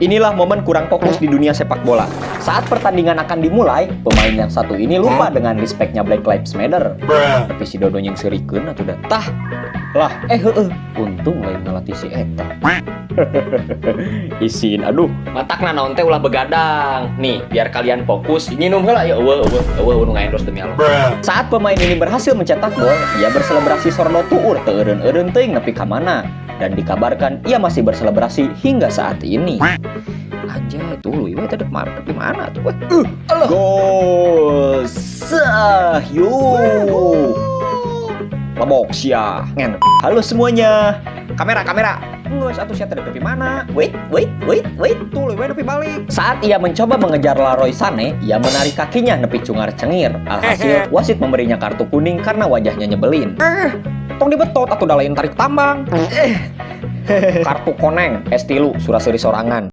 Inilah momen kurang fokus di dunia sepak bola. Saat pertandingan akan dimulai, pemain yang satu ini lupa dengan respectnya Black Lives Matter. Tapi si Dodo yang seurikeun atuh dah. Tah. Lah, eh heueuh. Untung lain ngalatih si eta. Isin, aduh. Matakna naon teh ulah begadang. Nih, biar kalian fokus, nginum heula ya, euweuh euweuh euweuh nu ngaendorse, demi Allah. Saat pemain ini berhasil mencetak gol, ia berselebrasi sorno tuur teu eureun-eureun teuing nepi ka mana, dan dikabarkan ia masih berselebrasi hingga saat ini. Anjay, tuh lu tadi di mana tuh? Allah. Gol. Sah, yo. Mabok sia. Ngen. Halo semuanya. Kamera, kamera. Nggak, atuh sia tadi di mana? Wait, wait, wait, wait. Tuh, lu nepi balik. Saat ia mencoba mengejar Leroy Sané, ia menarik kakinya nepi cungar-cengir. Alhasil, wasit memberinya kartu kuning karena wajahnya nyebelin. Eh, tong dibetot atuh, da lain tarik tambang. Eh. Kartu koneng, S3, sura seuri sorangan.